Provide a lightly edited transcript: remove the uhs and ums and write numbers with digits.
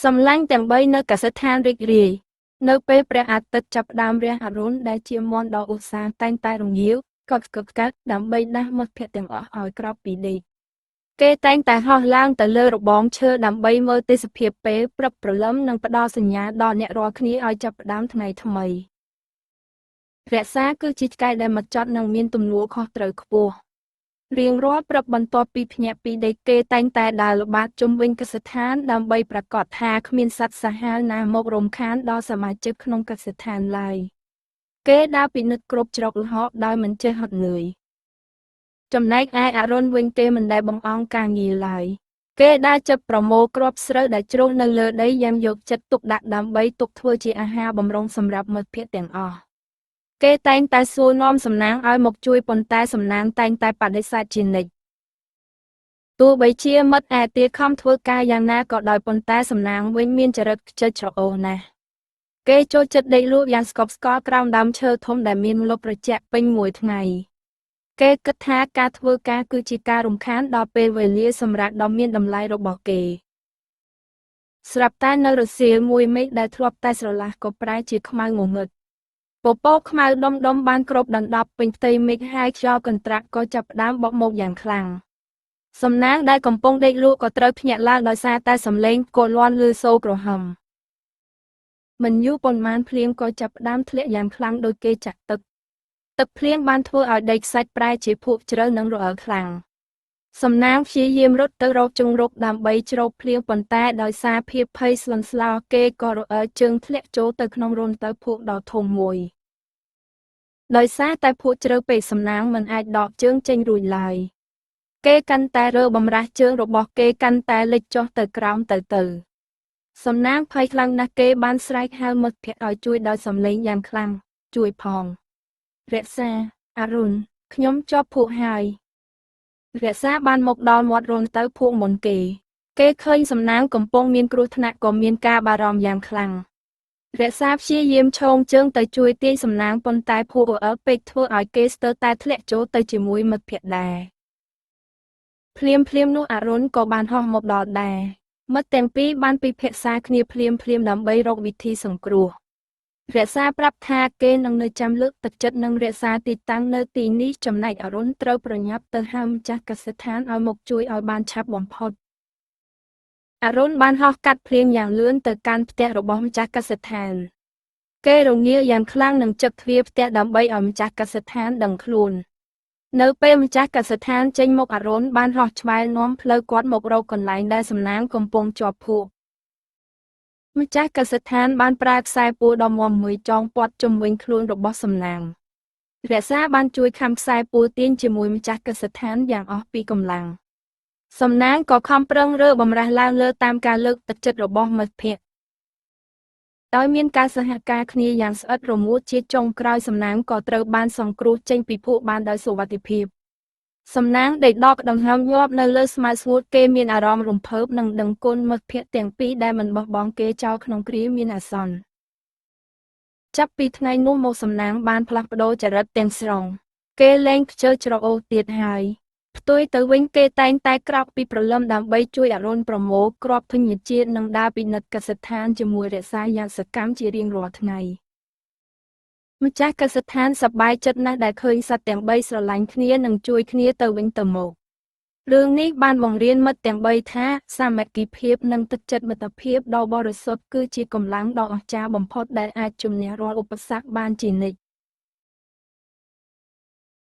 សម្លាញ់ទាំងបីនៅកសិដ្ឋានរីករាយនៅពេលព្រះអាទិត្យចាប់ផ្ដើមរះអរុណដែលជាមាន់ដ៏ឧស្សាហ៍តែងតែរងាវកត់កកាត់ដើម្បីដាស់មិត្តភក្តិទាំងអស់ឲ្យក្រោកពីដេកគេតែងតែហោះឡើងទៅលើរបងឈើដើម្បីមើលទេសភាពពេលព្រឹកព្រលឹមនិងផ្ដល់សញ្ញាដល់អ្នករាល់គ្នាឲ្យចាប់ផ្ដើមថ្ងៃថ្មីរក្សាគឺជាឆ្កែដែលមកចត់និងមានទំនួលខុសត្រូវខ្ពស់រៀងរាល់ព្រឹកបន្ទាប់ពីភ្ញាក់ពីដេកគេតែងតែដើរល្បាតជុំវិញកសិដ្ឋានដើម្បីប្រាកដថាគ្មានសត្វសាហាវណាមករំខានដល់សមាជិកក្នុងកសិដ្ឋានឡើយគេដើរពិនិត្យគ្រប់ច្រកល្ហកដោយមិនចេះហត់នឿយចំណែកឯអរុណវិញគេមិនដែលបង្អង់ការងារឡើយគេដើរចាប់ប្រមូលគ្រាប់ស្រូវដែលជ្រុះនៅលើដីយ៉ាងយកចិត្តទុកដាក់ដើម្បីទុកធ្វើជាអាហារបម្រុងសម្រាប់មិត្តភក្តិទាំងអស់គេតែងតែសួរនាំសំណាងឲ្យមកជួយប៉ុន្តែសំណាងតែងតែបដិសេធជានិច្ចទោះបីជាមិត្តឯទៀតខំធ្វើការយ៉ាងណាក៏ដោយប៉ុន្តែសំណាងវិញមានចរិតខ្ជិលច្រអូសណាស់គេចូលចិត្តដេកលក់យ៉ាងស្កប់ស្កល់ក្រោមដើមឈើធំដែលមានម្លប់ត្រជាក់ពេញមួយថ្ងៃគេគិតថាការធ្វើការគឺជាការរំខានដល់ពេលវេលាសម្រាប់ដ៏មានតម្លៃរបស់គេស្រាប់តែនៅរសៀលមួយមេឃដែលធ្លាប់តែស្រឡះក៏ប្រែជាខ្មៅងងឹតពពកខ្មៅដុំដុំបានគ្របដណ្ដប់ពេញផ្ទៃមេឃហើយខ្យល់កន្ត្រាក់ក៏ចាប់ផ្ដើមបក់មកយ៉ាងខ្លាំងសំណាងដែលកំពុងដេកលក់ក៏ត្រូវភ្ញាក់ឡើងដោយសារតែសំឡេងកលាន់ឮសូរក្រហមមិនយូរប៉ុន្មានភ្លៀងក៏ចាប់ផ្ដើមធ្លាក់យ៉ាងខ្លាំងដោយគេចាក់ទឹកទឹកភ្លៀងបានធ្វើឲ្យដីខ្សាច់ប្រែជាភក់ជ្រៅនិងរអិលខ្លាំងសំណាងព្យាយាមរត់ទៅរកជង្រុកដើម្បីជ្រកភ្លៀងប៉ុន្តែដោយសារភាពភ័យស្លន់ស្លោគេក៏រអិលជើងធ្លាក់ចូលទៅក្នុងរន្ធទៅភក់ដ៏ធំមួយដោយសារតែភក់ជ្រៅពេកសំណាងមិនអាចដកជើងចេញរួចឡើយគេកាន់តែរើបំរាស់ជើងរបស់គេកាន់តែលិចចុះទៅក្រោមទៅសំណាងភ័យខ្លាំងណាស់គេបានស្រែកហៅមិត្តភក្តិឲ្យជួយដោយសំឡេងយ៉ាងខ្លាំងជួយផងរក្សាអរុណខ្ញុំជាប់ភក់ហើយរក្សាបានមកដល់មាត់រន្ធទៅភក់មុនគេគេឃើញសំណាងកំពុងមានគ្រោះថ្នាក់ក៏មានការបារម្ភយ៉ាងខ្លាំងរក្សាព្យាយាមឈោងជើងទៅជួយទាញសំណាងប៉ុន្តែភក់រអិលពេកធ្វើឲ្យគេស្ទើរតែធ្លាក់ចូលទៅជាមួយមិត្តភក្តិដែរភ្លាមភ្លាមនោះអរុណក៏បានហោះមកដល់ដែរមិត្តទាំងពីរបានពិភាក្សាគ្នាភ្លាមភ្លាមដើម្បីរកវិធីសង្គ្រោះរក្សាប្រាប់ថាគេនឹងនៅចាំលើកទឹកចិត្តនិងរក្សាទីតាំងនៅទីនេះចំណែកអរុណត្រូវប្រញាប់ទៅហៅម្ចាស់កសិដ្ឋានឲ្យមកជួយឲ្យបានឆាប់បំផុតអរុណបានហោះកាត់ភ្លៀងយ៉ាងលឿនទៅកាន់ផ្ទះរបស់ម្ចាស់កសិដ្ឋានគេរងាយ៉ាងខ្លាំងនឹងចឹកទ្វារផ្ទះដើម្បីឲ្យម្ចាស់កសិដ្ឋានដឹងខ្លួននៅពេលម្ចាស់កសិដ្ឋានចេញមកអរុណបានហោះឆ្វែលនាំផ្លូវគាត់មករកកន្លែងដែលសំណាងកំពុងជាប់ភក់ម្ចាស់កសិដ្ឋានបានប្រើខ្សែពួរដ៏មាំមួយចងព័ទ្ធជុំវិញខ្លួនរបស់សំណាងរក្សាបានជួយខាំខ្សែពួរទាញជាមួយម្ចាស់កសិដ្ឋានយ៉ាងអស់ពីកម្លាំងសំណាងក៏ខំប្រឹងរើបំរាស់ឡើងលើតាមការលើកទឹកចិត្តរបស់មិត្តភក្តិដោយមានការសហការគ្នាយ៉ាងស្អិតរមួតជាចុងក្រោយសំណាងក៏ត្រូវបានសង្គ្រោះចេញពីភក់បានដោយសុវត្ថិភាពសំណាងដែលដកដង្ហើមញាប់នៅលើស្មៅស្ងួតគេមានអារម្មណ៍រំភើបនិងដឹងគុណមិត្តភក្តិទាំងពីរដែលមិនបោះបង់គេចោលក្នុងគ្រាមានអាសន្នចាប់ពីថ្ងៃនោះមកសំណាងបានផ្លាស់ប្ដូរចរិតទាំងស្រុងគេលែងខ្ជិលច្រអូសទៀតហើយផ្ទុយទៅវិញគេតែងតែក្រោកពីព្រលឹមដើម្បីជួយអរុណប្រមូលគ្រាប់ធញ្ញជាតិនិងដើរពិនិត្យកសិដ្ឋានជាមួយរក្សាយ៉ាងសកម្មជារៀងរាល់ថ្ងៃម្ចាស់កសិដ្ឋានសប្បាយចិត្តណាស់ដែលឃើញសត្វទាំងបីស្រឡាញ់គ្នានិងជួយគ្នាទៅវិញទៅមករឿងនេះបានបង្រៀនមិត្តទាំងបីថាសាមគ្គីភាពនិងទឹកចិត្តមិត្តភាពដ៏បរិសុទ្ធគឺជាកម្លាំងដ៏អស្ចារ្យបំផុតដែលអាចជំនះរាល់ឧបសគ្គបានជានិច្ច។